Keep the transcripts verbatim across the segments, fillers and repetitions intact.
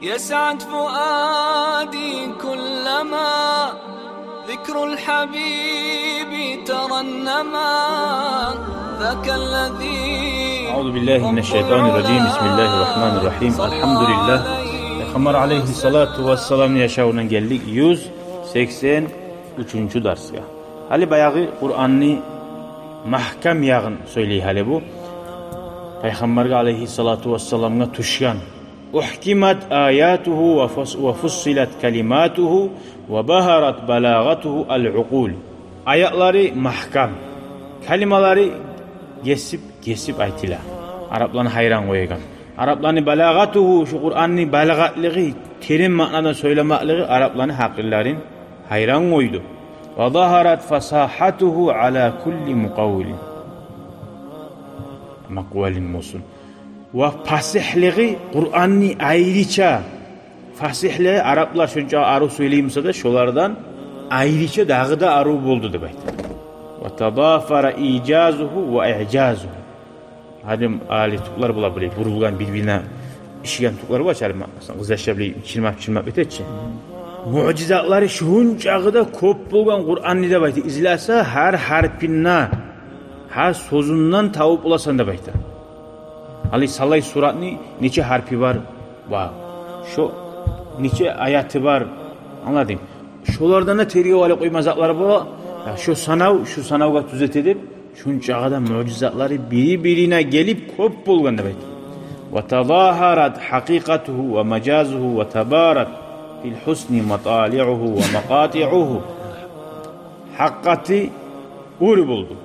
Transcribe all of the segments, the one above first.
يسعد فؤادي كلما ذكر الحبيب ترنما. ذاك الذي أعوذ بالله من الشيطان الرجيم. بسم الله الرحمن الرحيم. الحمد لله. Пайхаммар алейгьиссалату вассаламны яшавундан гелдик юз сексен уьчюнчю дарсгъа. Гьали баягъы Къуранны магькам ягъын сёйлей гьали бу. Пайхаммаргъа алейгьиссалату вассаламгъа тюшген. أحكمت آياته وفص-، وفصلت كلماته وبهرت بلاغته العقول. Аятлары магькам, калималары гесип-гесип айтыла. Арапланы гьайран къоягъан. Арапланы балагъатугьу, шу Къуранны балагъатлыгъы, терен маънада сёйлемеклиги арапланы гьакъылларын гьайран къойду. وظهرت فصاحته على كل مقول. Макъвалин болсун. Ва пасигьлиги Къуранны айрыча, пасигьлиги араплар шонча арив сёйлей буса да, шолардан айрыча дагъы да арив болду деп айта. وتضافر إيجازه وإعجازه. Гьадим али тюклер бола, булай бурулгъан, бир-бирине ишиген тюклер бола чы, гьали, масала, къызъяшлар булай чырмап-чырмап этечи. Муъжизатлары шунчагъы да кёп болгъан Къуранны деп айта. Излесе, гьар гьарпында, гьар сёзюнден табып боласан деп айта. Гьали салай суратны нече гьарпи бар? Ва шо нече аяты бар? Англадынг? Шолардан да тергев алып къойма затлар бола. Я, шо санав, шу санавгъа тюзете деп, шунчагъы да муъжизатлары бири-бирине гелип кёп болгъан деп айта. وتظاهرت حقيقته ومجازه وتبارت في الحسن مطالعه ومقاطعه. Гьакъыкъаты оьр болду.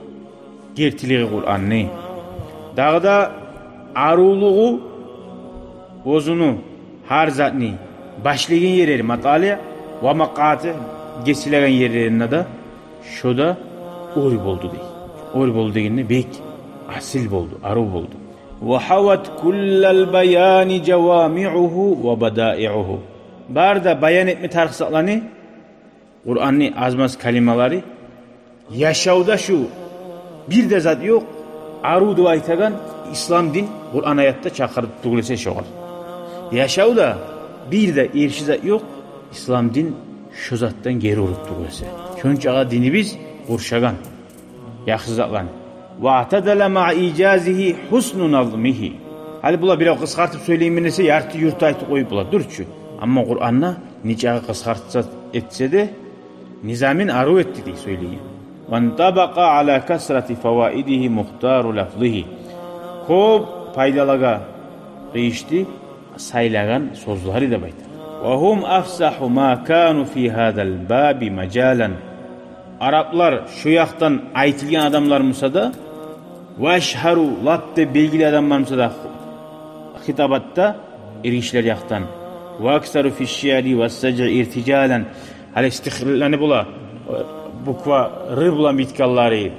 Гертилиги Къуранны. Дагъы да аривлугъу оьзюню гьар затны башлайгъан ерлери, матали, ва макъати, гесилеген ерлеринде де шо да оьр болду дей. Оьр болду дегенде бек асил болду, арив болду. وحوت كل البيان جوامعه وبدائعه. Бары да баян этме тарыкъ затланы Къуранны аз-маз калималары, яшавда шу бир де зат ёкъ, арив деп айтагъан ислам дин Къуран аятда чакъырып тюгюл эсе шогъар. Яшавда бир де эрши зат ёкъ, ислам дин шо затдан гери уруп тюгюл эсе. Шончагъа динибиз къуршагъан яхшы затланы. واعتدل مع إيجازه حسن نظمه. Гьали була бирев къысгъартып сёйлеймен десе, ярты-юрту айтып къоюп бола, дюр чю. Амма Къуранда нечакъы къысгъартса этсе де, низамын арив этди дей сёйлейин. وانطبق على كثرة فوائده مختار لفظه. Кёп пайдалагъа къыйышды сайлагъан сёзлери деп айта. وهم أفصح ما كانوا في هذا الباب مجالا. Араплар шо якъдан айтылгъан адамлар буса да, وأشهر, лап да белгили адамлар буса да хитабатда, эргишилер якъдан. وأكثر في الشعر والسجع ارتجالا. Гьали стихлени бола, буква р булан битгенлери,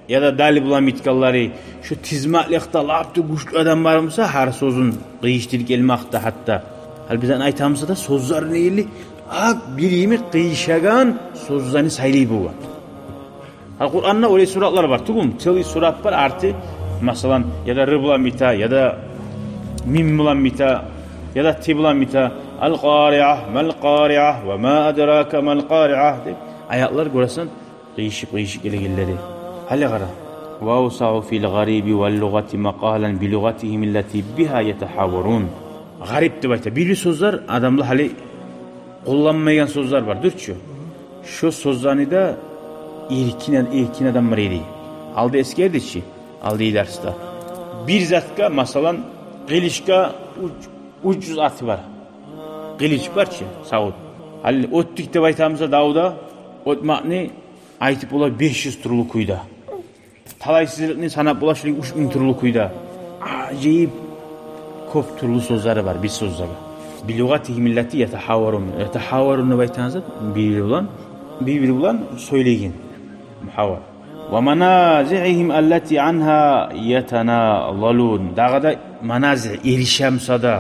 яда дал булан битгенлери, шо тизмекликде лап да гючлю адам бар буса, гьар сёзюн къыйышдырып гелмекде гьатта. Гьали бизин айтамыз да, сёзлер нейли, гьакъ бир йимик къыйышагъан сёзлени сайлай болгъан. Гьали Къуранда олай суратлар бар, тюгюлмю? Целый сурат бар, арты, масала, яда р булан бите, яда мим булан бите, яда т булан бите. القارعة، ما القارعة، وما أدراك ما القارعة деп аятлар гёресен, къыйышып-къыйышып гелегенлери. Гьали къара. وأوسع في الغريب واللغة مقالا بلغتهم التي بها يتحاورون. Гъариб деп айта, бир-бир сёзлер, адамлар гьали къолланмайгъан сёзлер бар, дюр чю. Шо сёзлени де эркин, эркин адамлар эди. Алда эсгердик чи, алдагъы дарсда. Бир затгъа, масала, къылычгъа уьч, уьч юз аты бар. Къылыч бар чы, савут. Гьали оьтдюк деп айтамыз да давда, оьтмекни айтып бола беш юз тюрлю кюйде. Талайсызлыкъны санап бола шулай уьч минг тюрлю кюйде. Ажайып кёп тюрлю сёзлери бар бир сёзлеге. بلغتهم التي يتحاورون. يتحاورون деп айтагъан зат бир-бири булан, бир-бири булан сёйлейген. Мухавар. ومنازعهم التي عنها يتناظلون. Дагъы да маназиъ, эришемсе де,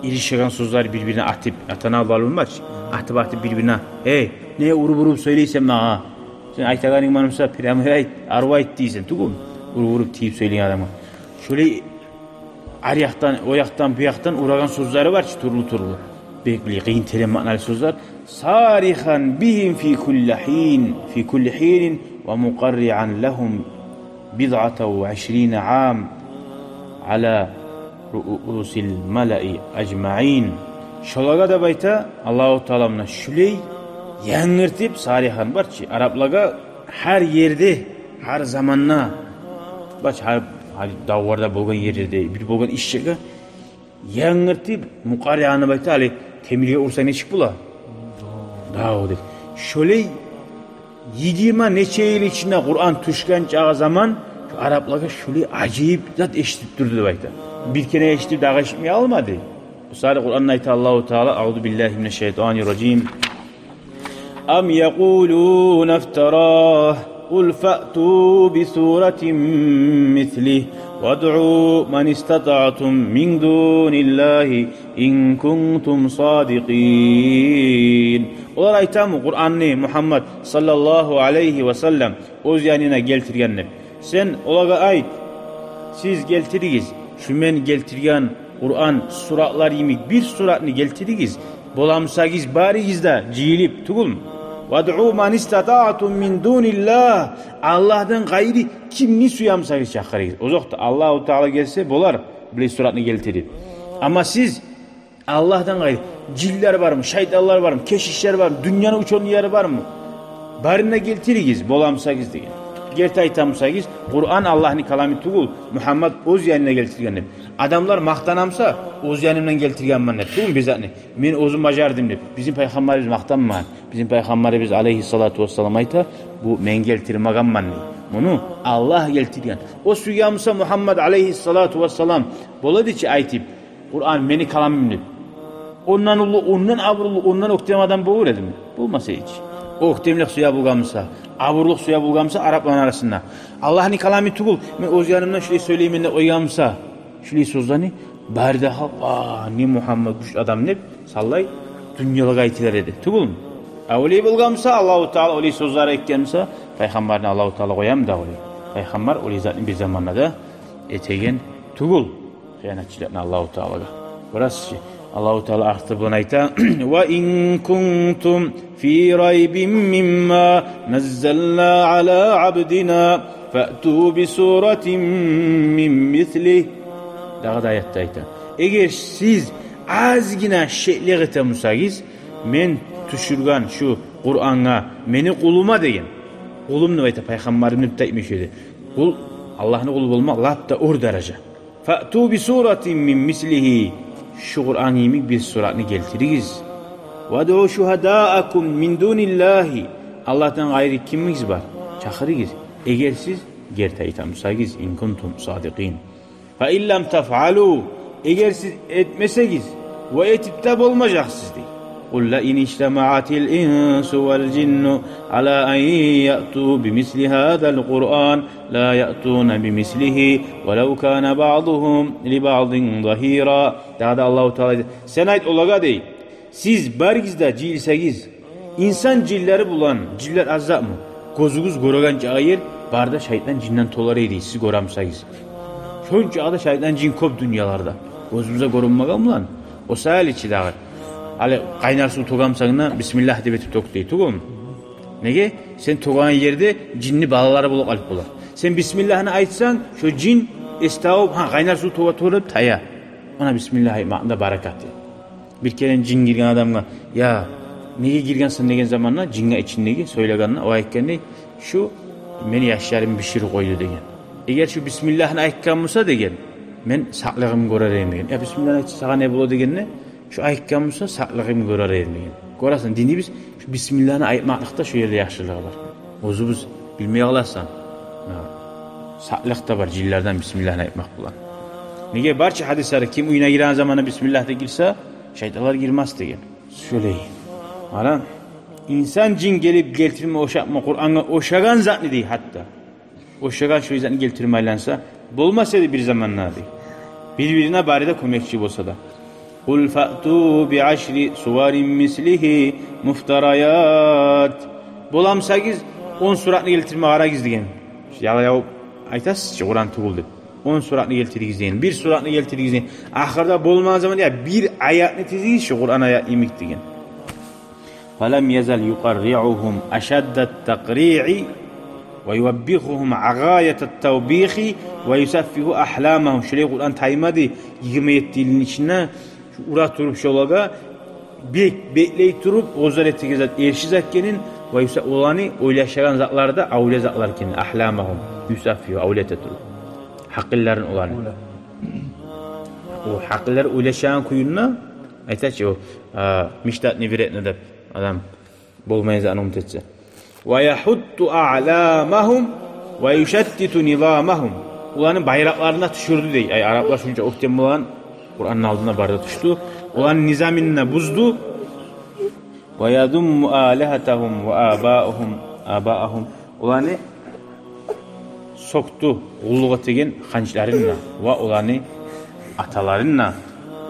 эришеген сёзлер бир-бирине атып, يتناظلون бар чы, атып-атып бир-бирине. Эй, не уруп-уруп сёйлейсен магъа? Сен айтагъанынг бар буса, прямой айт, арив айт дейсен, тюгюлмю? Уруп-уруп тийип сёйлейген адамгъа. Шолай ар якъдан, о якъдан, бу якъдан урагъан сёзлери бар чы, тюрлю-тюрлю. Бек бир къыйын, терен маъналы сёзлер. صارخا بهم في كل حين، في كل حين، ومقرعا لهم بضعة وعشرين عام على رؤوس الملأ أجمعين. Шолагъа деп айта Аллагьу Таала, муна шулай янгыртып, сарихан бар чы, араплагъа гьар ерде, гьар заманда, бар чы, гьар, гьар давларда болгъан ерлерде, бир болгъан ишчеге янгыртып, мукъарриъан деп айта, гьали темирге урса нечик бола? Дав деп. Шолай йигирма нече йыл ичинде Къуран тюшген чакъы заман, шу араплагъа шолай ажайып зат эшитип турду деп айта. Бир керен эшитип, дагъы эшитмей къалмады. Бу саялы Къуранда айта Аллагьу Таала: أعوذ بالله من الشيطان الرجيم. أم يقولون افتراه، قل فأتوا بسورة مثله وادعوا من استطعتم من دون الله إن كنتم صادقين. Олар айтамы, Къуранны Мугьаммад саллаллагьу алайгьи ва саллам оьз янына гелтирген деп? Сен олагъа айт: сиз гелтиригиз шу мен гелтирген Къуран суратлар йимик бир суратны гелтиригиз, боламсагъыз барыгъыз да жыйылып, тюгюлмю? وادعوا من استطعتم من دون الله. Аллагьдан къайры кимни сюемсагъыз чакъырыгъыз. Озокъда, Аллагьу Таала гелсе, болар булай суратны гелтирип. Амма сиз Аллагьдан къайры, жинлер бармы, шайтанлар бармы, кешишлер бармы, дюньяны учёныйлары бармы? Барын да гелтиригиз, боламсагъыз деген. Герти айтамсагъыз, Къуран Аллагьны каламы тюгюл, Мугьаммад оьз янына гелтирген деп. Адамлар макътанамса, оьз янымдан гелтиргенмен деп, тюгюл бир затны, мен оьзюм бажардым деп. Бизин пайхаммарыбыз макътанмагъан. Бизин пайхаммарыбыз алайгьиссалату вассалам айта: бу мен гелтирмегенмен дей. Муну Аллагь гелтирген. О сюемсе Мугьаммад алайгьиссалату вассалам болады чы айтып, Къуран мени каламым деп, ондан уллу, ондан абурлу, ондан оьктем адам болур эдими? Болмас эди чи. Оьктемлик сюе болгъанмса, абурлукъ сюе болгъанмса арапланы арасында, Аллагьны каламы тюгюл, мен оьз янымдан шулай сёйлеймен деп къойгъанмса шулай сёзлени, бары да халкъ: «А, не Мугьаммад гючлю адам», — деп, саллай дюньялагъа айтылар эди. Тюгюлмю? А олай болгъанмса, Аллагьу Таала олай сёзлер этгенмсе, пайхаммарны Аллагьу Таала къоямы да олай? Пайхаммар олай затны бир заманда да этеген тюгюл. Хыянатчылыкъны Аллагьу Таалагъа. Гёресиз чи, Аллагьу Таала арты булан айта: «وإن كنتم في ريب مما نزلنا على عبدنا فأتوا بسورة من مثله». Дагъы да аятда айта: «Эгер сиз азгъына шеклик этемсагъыз мен тюшюрген шу Къурангъа, мени къулума», — деген. Къулум деп айта, пайхаммарым деп айтмай эди. Къул, Аллагьны къулу болмакъ лап да оьр даража. «فأتوا بسورة من مثله». Шу Къуран йимик бир суратны гелтиригиз. «وادعوا شهداءكم من دون الله». Аллагьдан къайры кимигиз бар? Чакъырыгъыз, эгер сиз герти айтамсагъыз, «إن كنتم صادقين». «فإن لم تفعلوا», эгер сиз этмесегиз, ва этип де болмажакъсыз дей. «قل لئن اجتمعت الإنس والجن على أن يأتوا بمثل هذا القرآن لا يأتون بمثله ولو كان بعضهم لبعض ظهيرا». Дагъы да Аллагьу Таала айта: «Сен айт олагъа, — дей, — сиз барыгъыз да жыйылсагъыз, инсан жинлери булан, жинлер аз затмы? Гёзюгюз гёреген чакъы ер бары да шайтан жинден толар эди, сиз гёремсагъыз. Шончакъы да шайтан жин кёп дюньяларда, гёзюбюзге гёрюнмеген булан». О саялы чы дагъы, гьали къайнар сув тёгемсанг да, бисмиллагь деп этип тёк дей, тюгюлмю? Неге? Сен тёгеген ерде жинни балалары болуп къалып болар. Сен бисмиллагьны айтсанг, шо жин эс тавуп, гьа, къайнар сув тёге тура деп тая. Она бисмиллагь айтмакъны да баракаты. Бир керен жин гирген адамгъа: «Я, неге гиргенсен?» — деген заманда, жинге ичиндеги сёйлегенде, о айтгъан дей: «Шу мени яшларым биширип къойду», — деген. «Эгер шу бисмиллагьны айтгъан буса, — деген, — мен сакълыгъым гёрер эдим», — деген. «Я, бисмиллагьны айтса, сагъа не бола?» — дегенде, «Шу айтгъан буса, сакълыгъым гёрер эдим», — деген. Гёресен, динибиз шу бисмиллагьны айтмакълыкъда шу ерде яхшылыгъы бар. Оьзюбюз билмей къаласан. Гьа. Сакълыкъ да бар жинлерден бисмиллагьны айтмакъ булан. Неге, бар чы гьадислери: «Ким уьюне гирген заманда бисмиллагь деп гирсе, шайтанлар гирмес», — деген. Шолай. Ана, инсан жин гелип гелтирме ошатма Къурангъа ошагъан затны дей, гьатта ошагъан шолай затны гелтирме айланса, болмас эди бир заманда дей. Бир-бирине бары да кёмекчи болса да. «قل فأتوا بعشر سور مثله مفتريات». Боламсагъыз, он суратны гелтирме къарагъыз деген. Яла ябып айтасыз чы, Къуран тюгюл деп. он суратны гелтиригиз деген, бир суратны гелтиригиз деген. Ахырда болмагъан заман, я бир аятны тизигиз, шу Къуран аят йимик деген. فلم يزل يقرعهم أشد التقريع ويوبخهم غاية التوبيخ ويسفه أحلامهم. Шулай Къуран таймады, йигирма етти йылны ичинде ура туруп шолагъа, бек беклей туруп, оьзлер этеген зат эрши зат экенин, ва юса-, оланы ойлашагъан затлары да авлия затлар экенин, أحلامهم, يسفه, авлия эте туруп. Гьакъылларын оланы. О гьакъыллар ойлашагъан кюйюнде, айта чы о, а, мечтать невероятно деп, адам болмайгъан затны умут этсе. ويحط أعلامهم ويشتت نظامهم. Оланы байракъларын тюшюрдю дей. Ай, араплар шунча оьктем болгъан, Къуранны алдында бары да тюшдю. Оланы низамын да бузду. ويذم آلهتهم وآباءهم، آباءهم. Оланы сёкдю къуллукъ этеген ханчларын да ва оланы аталарын да.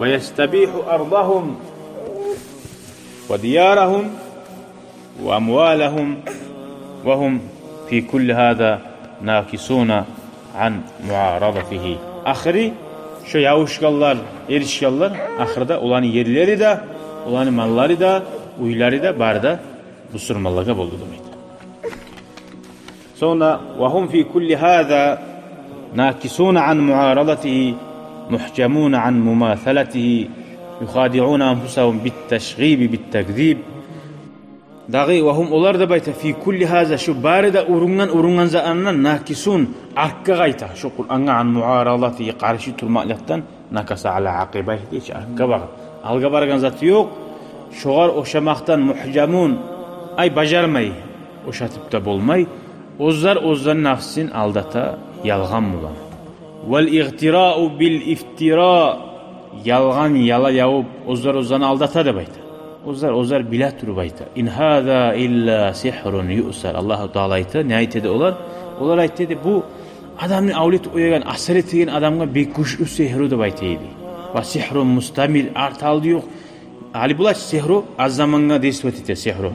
ويستبيح أرضهم وديارهم وأموالهم وهم في كل هذا ناكثون عن معارضته. Ахыры, шо ябушгъанлар, эришгенлер, ахырда оланы ерлери де, оланы маллары да, уьйлери де, бары да бусурманлагъа болду демек. Сонг да, وهم في كل هذا ناكثون عن معارضته، محجمون عن مماثلته، يخادعون أنفسهم بالتشغيب بالتكذيب. Дагъы, وهم, олар деп айта, في كل هذا, шу бары да урунгъан, урунгъан затларындан, ناكثون, артгъа къайта, шу Къурангъа, عن معارضته, къаршы турмакълыкъдан, نكص على عقبيه дей чи, артгъа багъып. Алгъа баргъан заты ёкъ. Шогъар ошамакъдан, محجمون, ай, бажармай, ошатып да болмай. Оьзлер оьзлени нафсын алдата ялгъан булан. والاغتراء بالافتراء, ялгъан яла ябып, оьзлер оьзлени алдата деп айта. Оьзлер оьзлер биле туруп айта. إن هذا إلا سحر يؤثر. Аллагьу Таала айта, не айта эди олар? Олар айта эди, бу адамны авлет оягъан, асар этеген адамгъа бек гючлю сигьру деп айта эди. وسحر مستمر, арты-алды ёкъ. Гьали булай сигьру аз замангъа действовать эте, сигьру.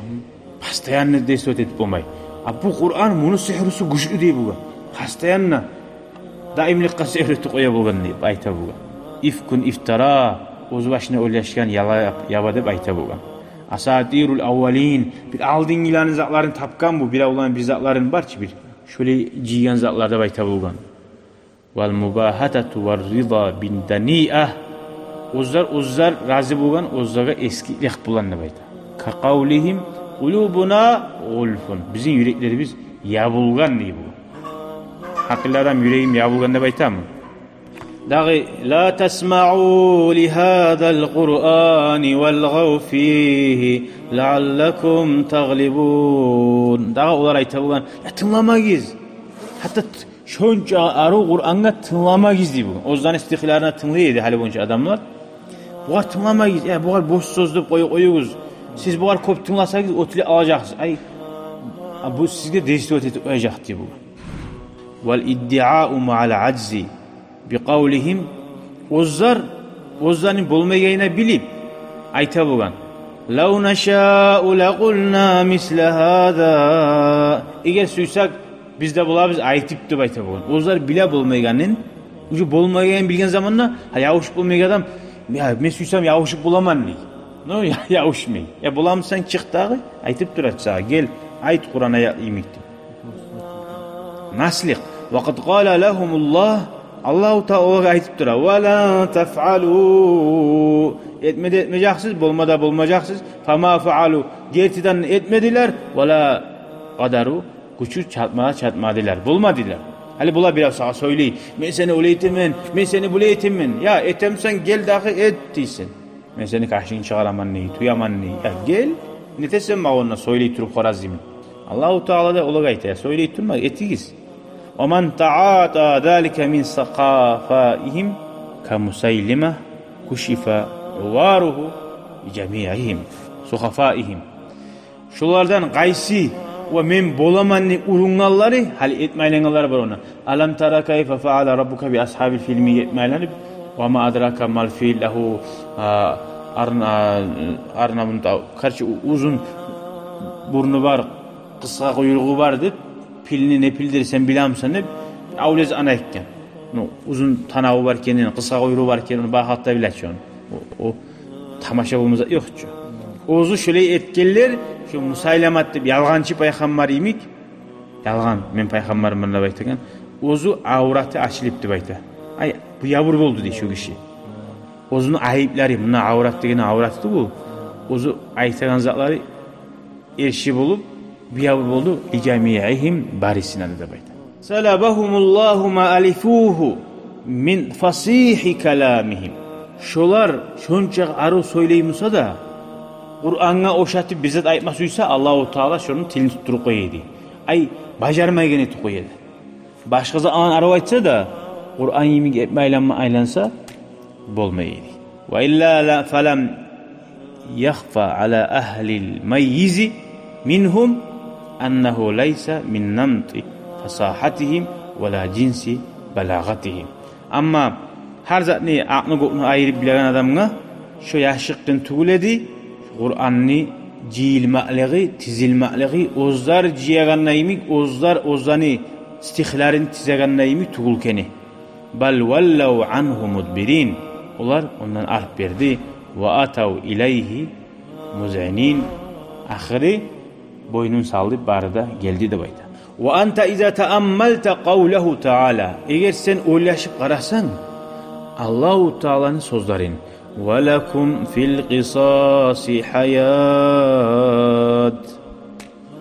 Постоянно действовать этип болмай. А бу Къуран, муну сигьрусу гючлю дей бугъар. Постоянно, даимликге сигьру этип къоя болгъан деп айта бугъар. إفك افتراه, оьз башына ойлашгъан яла яба деп айта бугъар. أساطير الأولين, бир алдынгъыланы затларын тапгъан бу, бир авланы бир затларын бар чы бир. Шолай жыйгъан затлар деп айта бугъар. والمباهتة والرضا بالدنيئة. Оьзлер, оьзлер рази болгъан, оьзлеге эсгиклик булан деп айта. كقولهم قلوبنا غلف. Бизин юреклерибиз ябулгъан дей бу. Гьакъыллы адам юрегим ябулгъан деп айтамы? Дагъы, لا تسمعوا لهذا القرآن والغوا فيه لعلكم تغلبون. Дагъы олар айта болгъан, я тынгламагъыз. Гьатта т-, шонча арив Къурангъа тынгламагъыз дей бугъар. Оьзлени стихлерине тынглай эди гьали болгъунча адамлар. Бугъар тынгламагъыз, э, бугъар бос сёз деп къоюп къоюгъуз. Сиз бугъар кёп тынгласагъыз, оьтюле алажакъсыз. Ай, а бу сизге действовать этип къояжакъ дей бугъар. والادعاء مع العجز بقولهم. Оьзлер, оьзлени болмайгъанын билип, айта болгъан. لو نشاء لقلنا مثل هذا. Эгер сюйсек, биз де болабыз айтып деп айта болгъан. Оьзлер биле болмайгъанын, уже болмайгъанын билген заманда, гьа, ябушуп болмайгъан адам, я, мен сюйсем ябушуп боламан дей. Но я, ябушмай. Я боламысан, чыкъ дагъы, айтып тура чы сагъа, гел, айт Къуран аят йимик деп. Насликъ. وقد قال لهم الله, Аллагьу Таала айтып тура, ولن تفعلوا, этме де этмежексиз, болма да болмажакъсыз, فما فعلوا, гертиден этмедилер, ولا قدروا, гючю чатма да чатмадылар, болмадылар. Гьали була бирев сагъа сёйлей, мен сени олай этемен, мен сени булай этемен. Я, этемсен, гел дагъы эт дейсен. Мен сени кашынгны чыгъараман дей, тюеман дей. Я, гел, нетесен магъа онда сёйлей туруп, Хоразмим? Аллагьу Таала да олагъа айта, я, сёйлей турма, этигиз. ومن تعاطى ذلك من سخفائهم كمسيلمة كشف عواره لجميعهم. سخفائهم. Шолардан къайсы ва мен боламан деп урунгъанлары, гьали этме айлангъанлары бар ону. ألم تر كيف فعل ربك بأصحاب الفيل этме айланып, وما أدراك ما الفيل, агьу, а, арна-, арнабун тав-, короче, у-, узун бурну бар, къысгъа къуйругъу бар деп, пилни не пилдир сен билемисен деп, авлез ана этген. Ону узун танаву бар экенин, къысгъа къуйругъу бар экенин, ону бары халкъ да биле чи ону. О, о тамаша болма зат ёкъ чу. Оьзю шолай этгенлер, шо Мусайламат деп ялгъанчы пайхаммар йимик, ялгъан, мен пайхаммарман деп айтагъан, оьзю авраты ачылып деп айта. Ай, бу ябур болду дей шо гиши. Оьзюню айыплары, муна аврат деген авраты бу. Оьзю айтагъан затлары эрши болуп, бу ябур болду, ли жамиигьим, барысына да деп айта. Салабагьумуллагьу ма алифугьу мин фасигьи каламигьим. Шолар шончакъы арив сёйлей буса да, Къурангъа ошатып бир зат айтма сюйсе, Аллагьу Таала шону тилин тутдуруп къоя эди. Ай, бажармайгъан этип къоя эди. Башгъа затланы арив айтса да, Къуран йимик этме айланма айланса, болмай эди. Ва илла ла, фалам яхфа ала агьлил маййизи мингьум аннагьу лайса мин намти фасагьатигьим ва ла жинси балагъатигьим. Амма гьар затны, акъны-гёкню айырып билеген адамгъа шо яшыртгъын тюгюл эди, Къуранны жыйылмакълыгъы, тизилмакълыгъы, оьзлер жыягъанда йимик, оьзлер оьзлени стихлерин тизегенде йимик тюгюл экени. Бал валлав ангьу мудбирин. Олар ондан арт берди. Ва атав илайгьи музъинин. Ахыры бойнун салып бары да гелди деп айта. Ва анта иза тааммалта къавлагьу таала. Эгер сен ойлашып къарасанг Аллагьу Тааланы сёзлерин: «Ва лакум фил къисаси гьаят».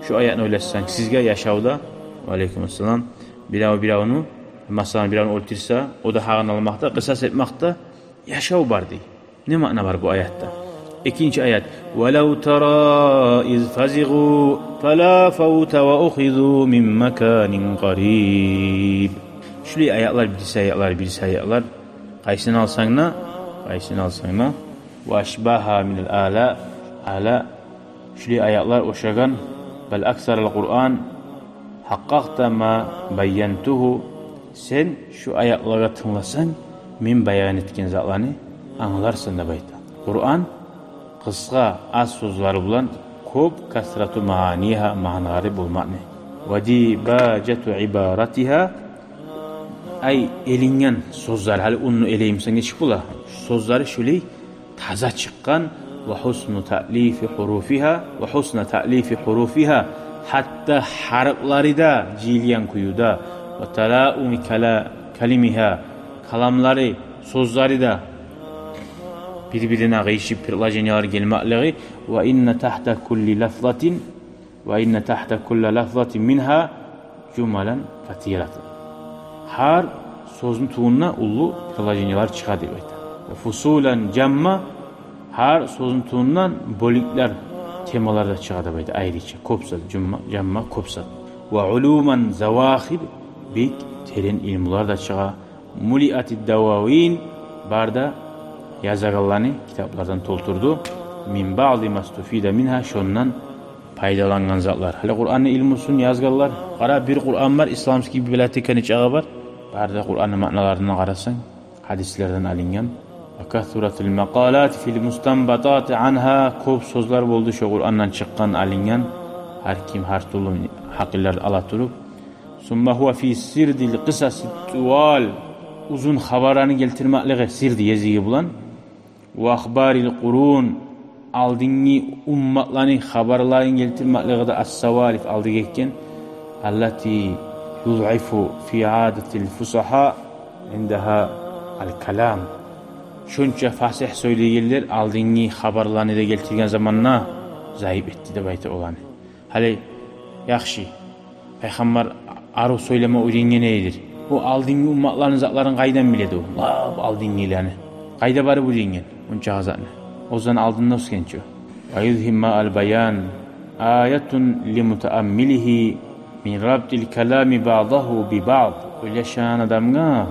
Шу аятны ойлашсанг, сизге яшавда, ва алейкум ассалам, бирев биревню, масала, биревню оьлтюрсе, о да гьакъын алмакъда, къисас этмакъда яшав бар дей. Не маъна бар бу аятда? Экинчи аят: «Валав тара из фазигъу фала фавта ва ухизу мин маканин къариб». Шулай аятлар, бириси аятлар, бириси аятлар. Къайсын алсанг да, къайсын алсанг да. Ва ашбагьа минал ала, ала. Шулай аятлар ошагъан. Бал аксарал Къуран, гьакъ-гьакъда ма баянтугьу. Сен шу аятлагъа тынгласанг, мен баян этген затланы англарсан деп айта. Къуран къысгъа, аз сёзлер булан, кёп, касрату маанига, маъналары болмакъны. Ва дибажату ибаратига, ай, элинген сёзлер, гьали унну элеймисен, нечик бола? Сёзлери шулай таза чыкъгъан. Ва гьусну таълифи гьуруфига, ва гьусна таълифи гьуруфига, гьатта гьарплары да жыйылгъан кююде. Ва талауми кала-, калимига, каламлары, сёзлери де бир-бирине къыйышып, предложениялар гелмеклиги. Ва инна тагьта кулли лафзатин, ва инна тагьта кулли лафзатин минга жумалан касиратан. Гьар сёзню тюбюнде уллу предложениялар чыгъа деп айта. Ва фусулан жамма, гьар сёзню тюбюнден бёлюклер, темалар да чыгъа деп айта, айрыча, кёп зат, жумма, жамма, кёп зат. Ва улуман завахир, бек терен илмулар да чыгъа. Мулиатид дававин, бары да язагъанланы китаплардан толтурду. Мин баъди мастуфида минга, шондан пайдалангъан затлар. Гьали Къуранны илмусун язгъанлар, къара, бир Къуран бар, исламский библиотека нечакъы бар. Бары да Къуранны маъналарына къарасанг, гьадислерден алынгъан. Ва касуратул макъалати фил мустанбатати анга, кёп сёзлер болду шо Къурандан чыкъгъан, алынгъан. Гьар ким гьар тюрлю гьакъыллар ала туруп. Сумма гьува фи сирдил къисасит тувал, узун хабарланы гелтирмеклиги, сирди езиги булан. Ва ахбарил къурун, алдынгъы умматланы хабарларын гелтирмеклиги де, ас-савалиф, алды гетген. Аллати юзъифу фи адатил фусагьа индагьа ал-калам. Шонча фасигь сёйлейгенлер алдынгъы хабарланы да гелтирген заманда зайып этди деп айта оланы. Гьали, яхшы, пайхаммар арив сёйлеме уьйренген эдир. О алдынгъы умматланы затларын къайдан биледи о? Лап алдынгъыланы. Къайда барып уьйренген онча затны? Оьзюнден алдында оьсген чи о. Ва юзгьи маъал баян аятун ли мутааммилигьи мин рабтил калами баъдагьу би баъд. Ойлашагъан адамгъа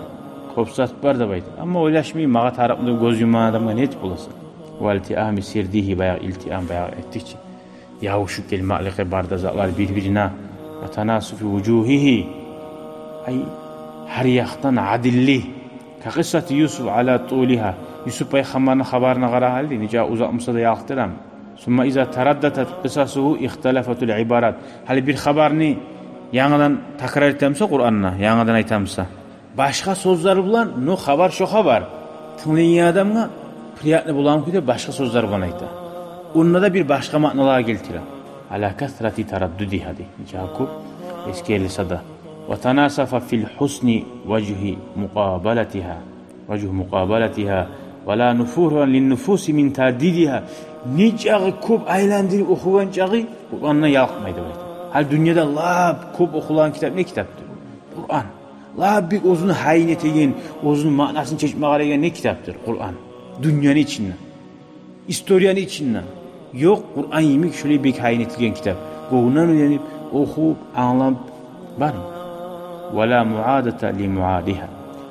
кёп зат бар деп айта. Амма ойлашмай, магъа тарыкъмы деп гёз юмагъан адамгъа не этип боласан? Ва илтиами сирдигьи, баягъы илтиам, баягъы этдик чи. Ябушуп гелмеклиги бары да затлар бир-бирине. Ва танасуфи вужугьигьи. Ай, гьар якъдан адилли. Ка къиссати Юсуф ала тулигьа. Юсуп пайхаммарны хабарына къара гьали, нече узакъ буса да, ялкъдырам. Сумма иза тараддатат къисасугьу ихталафатул ибарат. Гьали бир хабарны янгыдан такрар этемсе Къуранда, янгыдан айтамса, Башгъа сёзлер булан, но хабар шо хабар. Тынглайгъан адамгъа приятный болагъан кюйде башгъа сёзлер булан айта. Онда да бир башгъа маъналар гелтире. Аля касрати тараддудиха дей. Нечакъы кёп эсгерилсе де. Ва танасафа фил хусни важгьи мукъабалатиха. Важгьу мукъабалатиха. Ва ла нуфура лин нуфуси мин тардидиха. Нечакъы кёп айландырып охугъан чакъы, Къурандан ялкъмай деп айта. Гьали дюньяда лап кёп охулагъан китап не китапдыр? Къуран. Лап бек оьзюню гьайын этеген, оьзюню маънасын чечме къарайгъан не китапдыр? Къуран. Дюньяны ичинде, историяны ичинде ёкъ Къуран йимик шолай бек гьайын этилген китап. Гёнгюнден уьйренип, охуп, англап бармы? Ва ла муадата ли муадиха.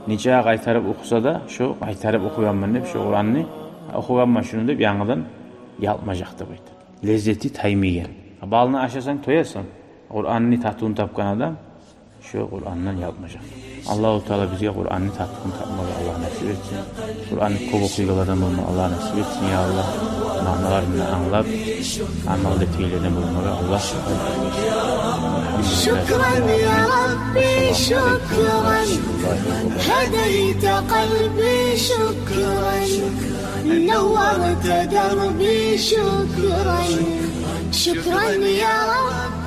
Нечакъы къайтарып охуса да, шо къайтарып охугъанман деп, шо Къуранны охугъанман шуну деп, янгыдан ялкъмажакъ деп айта. Леззети таймайгъан. Балны ашасанг, тоясан. Къуранны татывун тапгъан адам шо Къурандан ялкъмажакъ. Аллагьу Таала бизге Къуранны татывун тапмагъа Аллагь насип этсин. Къуранны кёп охуйгъанлардан болма Аллагь насип этсин, я Аллагь. Маъналарын англап, амал этегенлерден болмагъа Аллагь насип этсин. شكرا يا ربي، شكرا. هديت قلبي، شكرا. نورت دربي، شكرا. شكرا يا رب.